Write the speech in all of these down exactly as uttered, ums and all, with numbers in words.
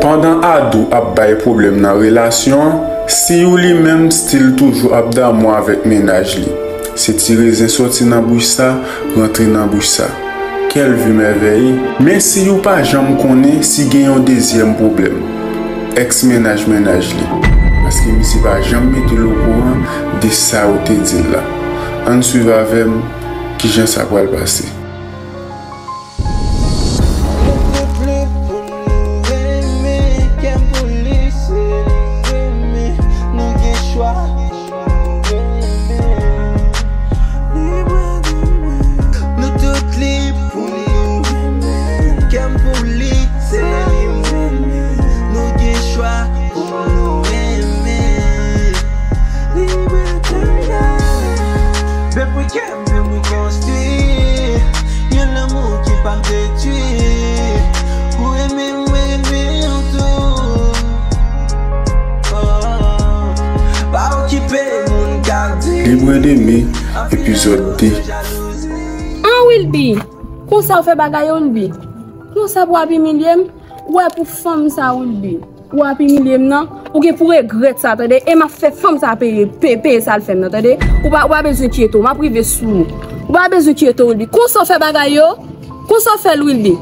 Pandan Adou ap bay pwoblèm nan relasyon an, Siyou li menm still toujou ap damou avèk mennaj li. Se ti rezen sòti nan bouch sa, rantre nan bouch sa. Quelle vie merveille! Men Siyou pa janm konnen si gen yon dezyèm pwoblèm. Èks mennaj mennaj li. Paske misye pa janm mete l okouran de sa yo te di l la. Ann swiv avè m kijan sa pral pase. Nou tout libre pou nou renmen, kè m pou li, se li renmen. Nou gen chwa pou nou renmen. Libre de mwen. Nou tout libre pou nou renmen, kè m pou li, se li renmen. Nou gen chwa pou nou renmen. Libre de mwen. Bèl pou kè m, bèl pou konstwi. Yon lanmou ki p ap detwi. Ou renmen mwen, renmen w tou. Oh, pa okipe moun k ap di. Libre de mwen, epizòd de. An Wilby, konsa w fè bagay yo, Wilby? Konsa pou w ap imilye m? W wè pou fanm sa, Wilby. Ou ap imilye m nan, ou gen pou regrèt sa, tande, e m ap fè fanm sa peye, pe-, peye sa l fè m nan, tande. Ou pa, ou pa bezwen kyete w, m ap rive sou ou. Ou pa bezwen kyete w, Wilby. Konsa w fè bagay yo, konsa w fè l, Wilby.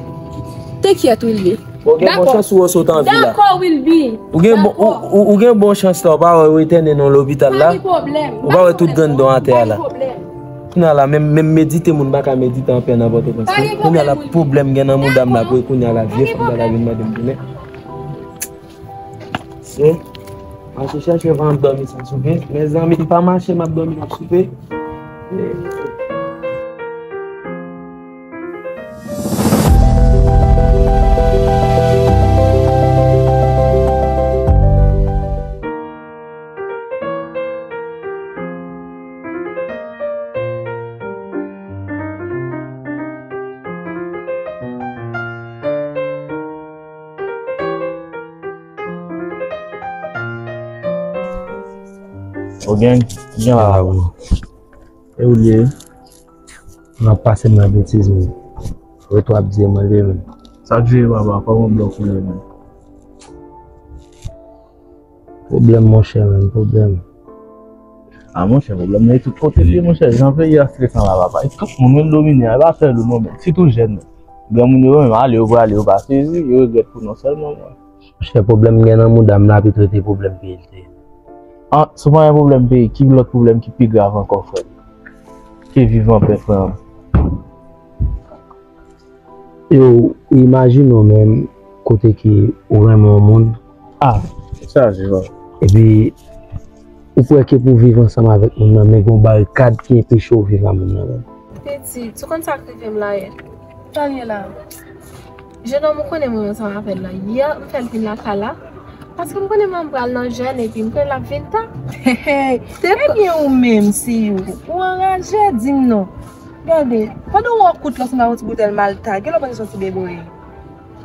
Te kyèt, Wilby. Bon, gen bon chans ou wè sa w t anvi la. Dakò, Wilby. Ou gen bon, ou, ou, ou gen bon chans la, ou pa wè ou etène nan lopital la. Pa gen pwoblèm. Ou pa wè tout granndon atè a la. Pa gen pwoblèm. Kounye a la, menm, menm medite, moun pa ka medite anpè nan Pòtoprens. Pa gen pwoblèm, Wilby. Kounye a la, pwoblèm gen nan mouda m la, pou kounye a la, vye fanm sa ta vin mande m tounen. Se, mache chèche van ap dòmi san soupe. Mezanmi, li pa mache, m ap dòmi, m ap soupe. Ogen, kijan la, bro? E ou l ye? M ap pase m nan betiz, men. Ou ret w ap di mwen li menm. Sa k jere, papa? Kòman blòk ou ye menm? Pwoblèm, monchè, menm, pwoblèm. A, monchè, pwoblèm nan e tout kote l ye, monchè. Jan peyi a stresan la, papa. E tout moun, menm domine a, e pa sèl ou non, men. Sitou jèn yo. Granmoun yo menm, ale, yo prale, yo pa sezi, yo regrèt pou nou sèlman, mwen. Monchè, pwoblèm gen nan mouda m la, pi trete pwoblèm peyi l te ye. An, si w pa gen pwoblèm peyi, ki lòt pwoblèm ki pi grav ankò, frè m? Ke viv anpè, frè m. Yo, imajine w menm kote ke ou renmen yon moun. Ah, chaje, bro. Epi, ou kwè ke pou w viv ansanm avèk moun nan, men gen yon barikad ki anpeche w viv ak moun nan menm. Pitit, ou konn sa k rive m la yè? Sa l ye la? Jenòm ou konnen mwen ansanm avè l la. Yè, m fè l vin lakay la. Paske m konnen mwen pral nan jèn epi m konnen l ap vin ta. Hey, ebyen ou menm, Siyou, ou anraje, di m non. Gade, pandan w an kout la, w sanble yon ti boutèl Malta, gen lè w pa te soti debweye.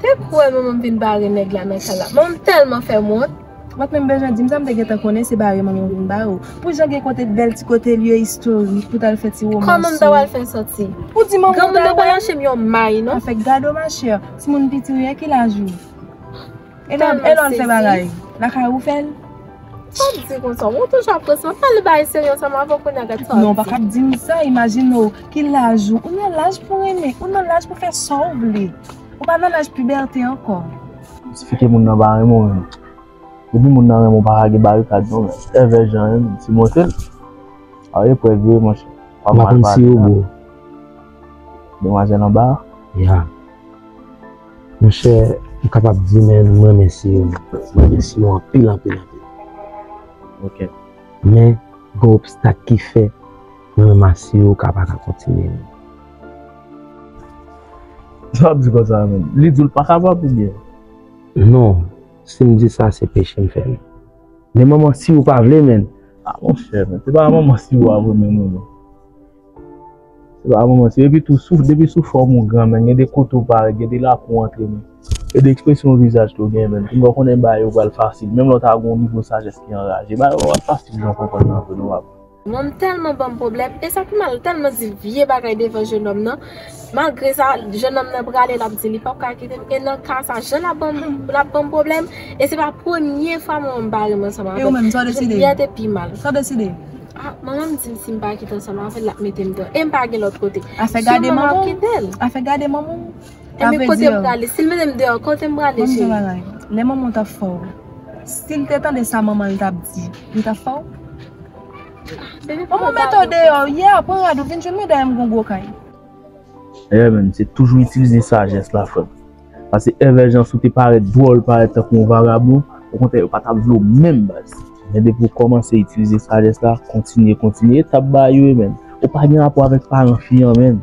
Te kwè manman m vin bare nèg la nan kay la. Manman m tèlman fè m wont. Ou pa t menm bezwen di m sa, m te gentan konnen se bare manman w vin bare w. Pou jan gen kote bèl ti kote lye istorik pou t al fè ti womans. Kòman m ta pral fè soti? Ou di manman w ta wè. Granmoun nan pa lâche m yon may, non. Anfèt, gade w, machè, timoun piti w ye, ki laj ou? E lè, e lè w fè bagay, lakay ou fè l? Sa w di konsa? Ou toujou ap konsa. Pale bagay serye ansanm avè w kounye a, gad sa w ap di. Non, ou pa ka ap di m sa, imajine w, ki laj ou? Ou nan laj pou renmen, ou nan laj pou fè sa w vle. Ou pa nan laj pibète ankò. Sifike moun nan pa renmen w menm. Depi moun nan renmen w, pa ka gen barikad non, men. Èvè jan menm, si monte l. A, eprèv yo, monchè. M pa konn si yo, bro. Demwazèl anba a? Ya. Monchè, m kapab di, men, m renmen Siyou. M renmen Siyou anpil, anpil, anpil. Ok. Men, gen obstak ki fè mwen menm ak Siyou ka pa ka kontinye. Sa w ap di konsa menm? Li di w l pa kapab oubyen? Non, si m di sa, se peche m fè l. Men manman Siyou pa vle, menn. A, monchè, men, se pa manman Siyou a vre menm, non. Se pa manman Siyou. Epi tou, sou, depi sou fòm ou gran, menn, gen de kote ou parèt, gen de lakou ou antre, menn. Gen de ekspresyon vizaj tou gen, menn. Pou mwen konnen bagay yo pral fasil. Menm lè w ta gen yon nivo sajès ki anraje, bagay yo pral fasil jan w konprann nan vre, non, papa. Manman m tèlman ban m pwoblèm, e sa pi mal, tèlman di vye bagay devan jennonm nan. Malgre sa, jennonm nan prale, l ap di li p ap ka kite m. E nan ka sa, jan l ap ban m, l ap ban m pwoblèm, e se pa premye fwa manman m pa renmen ansanm avè l. E ou menm, sa w deside? Yè te pi mal. Sa w deside? Ah, manman m di m si m pa kite ansanm avè l, l ap mete m deyò. E m pa gen lòt kote. Afè gade manman w. Kite l. Afè gade manman w. Ebyen, kote m prale? Si l mete m deyò, kote m prale, cheri? Lè manman w t ap fè w, si l te tande sa manman l t ap di, li t ap fè w? Manman w mete w deyò yè, pran rad ou, vin jwenn mwen dèyè m gon gwo kay. Eè, menn, se toujou itilize sajès la, frè m. Paske Evè Jan, si w te parèt dwòl, parèt tankou yon vagabon, okontrè, yo pa t ap vle w menm, baz. Men depi w kòmanse itilize sajès la, kontinye, kontinye, etap bagay yo ye, menn. Ou pa gen rapò avèk paran fi an, menn.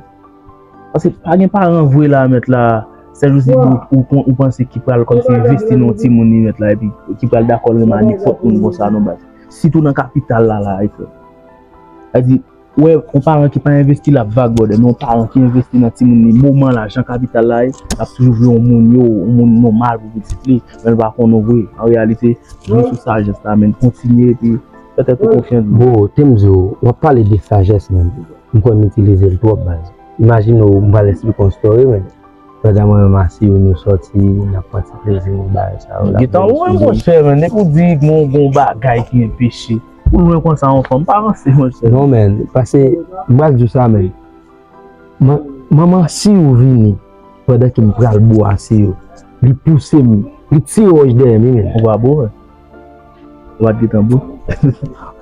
Paske pa gen paran vre la, mèt la, sèl jou si ou, ou, ou panse ki pral kòmsi envesti nan yon timoun li, mèt la, epi ki pral dakò l renmen a nenpòt moun konsa, non, baz. Sitou nan kapital la, la, e frè. Sa di, ou wè, yon paran ki pa envesti, l ap vag, brother, men yon paran ki envesti nan timoun li, moman la, jan kapital la ye, l ap toujou vle yon moun yo, yon moun nòmal pou pitit li, men l pa konn ou vre. An reyalite, jwe sou sajès la, men kontinye, epi fè tèt ou konfyans, bro. Bro, te m di w, w ap pale de sajès, men m kwè m itilize l twòp, baz. Imajine w, m pral eksplike yon story, men. Pandan mwen menm a Siyou, nou sòti, n ap pran ti plezi nou, bagay sa yo, l ap vin sou nou. Gentan lwen, monchè, men. Depi w di gon, gon bagay ki enpeche, ou lwen konsa yon fanm, pa ranse, monchè. Non, men, paske, m pral di w sa, men. Man-, manman Siyou vini, pandan ke m pral bo a Siyou. Li pouse m, li tire wòch dèyè m, wi, men. Ou pa bo, men. Ou pa t gentan bo.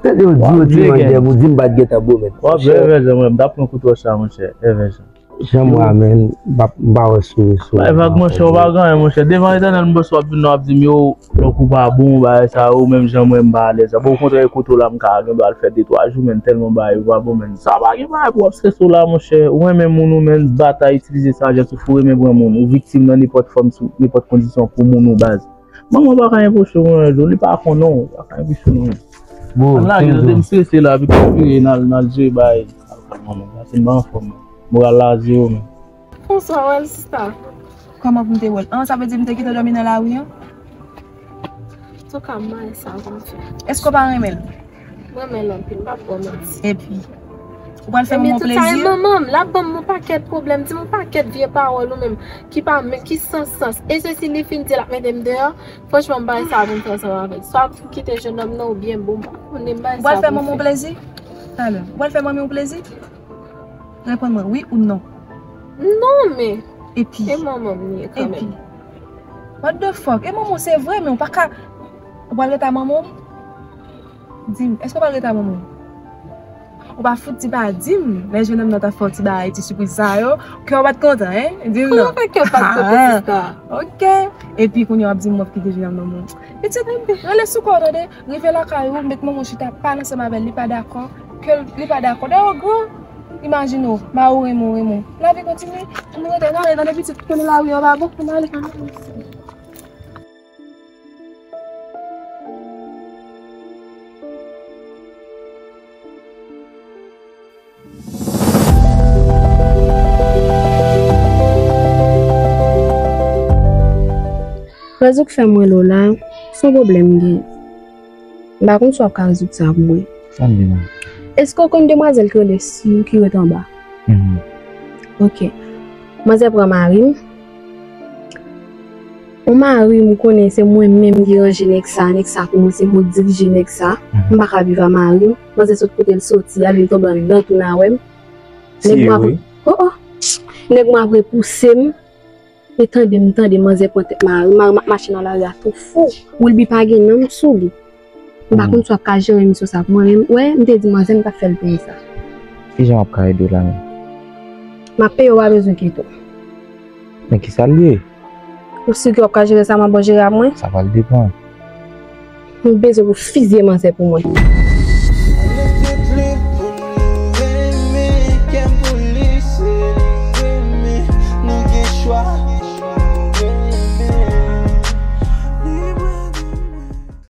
Tande yo di yo tire wòch dèyè m, ou di m pa t gentan bo, men. W ap jwe Evè Jan, mwen, m t ap pran kout wòch la, monchè. Evè Jan. Janm w a, men, m pa, m pa wè sou, sou. Bay vag, monchè, ou pa gen anyen, monchè. Devan Letènèl, m panse w ap vin la, w ap di m, yo, lòk ou pa bon, bagay sa yo, menm jan mwen, m pa alèz. Bon, okontrè, kote w la, m ka gen dwa al fè de, twa jou, men, tèlman bagay yo pa bon, men. Sa pa gen bagay pou w ap strese w la, monchè. Ou renmen moun ou, men, batay, itilize sajès ou, fò w renmen pran moun. Ou viktim nan nenpòt fòm, sou nenpòt kondisyon pou moun ou, baz. Manman pa ka enpoche w, non, Joe, li pa konnen w, pa ka enpoche w, non. Bon, ann lage, tande m strese la, epi konspire, n al, n al jere bagay. Al fè manman, paske m pa anfòm, non. Moral la zewo, men. Bonswa, wèl sista. Kòman pou m te wèl? An, sa vle di m te kite w dòmi nan lari an? Antouka, m pa wè sa pou m fè. Èske w pa renmen l? Mwen renmen l anpil, m p ap ba w manti. Epi, ou pral fè manman w plezi? Ebyen, tout sa, e manman m, l ap ban m yon pakèt pwoblèm, di m yon pakèt vye pawòl ou menm, ki pa, men ki san sans. E se si li fin di l ap mete m deyò, franchman, m pa wè sa pou m fè ansanm avè l. Swa m kite jennonm nan oubyen bon, m pa konnen, m pa wè sa pou m fè. Ou pral fè manman w plezi? Talè. Ou pral fè manmi w plezi? Reponn mwen, wi ou non? Non, men. Epi? E manman m li ye kanmenm. Epi? What the fuck? E manman w se vre, men ou pa ka. Ou pral rete a manman w? Di m, èske w pral rete a manman w? Ou pa fout ti pa di m, lè jennonm nan ta fè w ti bagay, ti sipriz sa yo, kè w pa t kontan, en? Di m non. Kòman fè kè w pa t kontan, sista? Ok. Epi kounye a w ap di m w ap kite jennonm nan, bon. Pitit, rele sou kò w, tande. Rive lakay ou, met manman w chita, pale ansanm avè l, li pa dakò, ke l, li pa dakò. Dayè, gran, imajine w, mari w renmen w, renmen w. Lavi kontinye, ann rete, ann ale, tande pitit, konnen lari an pa bon, ann ale, ann ale. Rezon k fè m rele w la, se yon pwoblèm m gen. M pa konn si w ap ka rezoud sa pou mwen. Sa m gen menm? Èske w konn demwazèl ki rele Siyou ki ret anba? Mhm. Ok. Manzè pran mari m. Yon mari m konnen se mwen menm ki ranje nèg sa, nèg sa kòmanse mwen dirije nèg sa. Mhm. M pa ka viv a mari m. Manzè sot kote l soti a, vin tonbe anndan tou nan wè m. Nèg mwen ap, oh, oh. Nèg mwen ap repouse m. E tande m tande manzè pran tèt mari m, mari m ap mache nan lari a tou fou. Wilby pa gen nanm sou li. M pa konn si w ap ka jere misyon sa pou mwen, men wè, m te di manzè m t ap fè l peye sa. Kijan w ap ka ede w la menm? M ap peye w, w pa bezwen enkyete w. Men kisa l ye? Ou si ke w ap ka jere sa, m ap bon jere ap mwen? Sa pral depann. M bezwen pou fizye manzè pou mwen.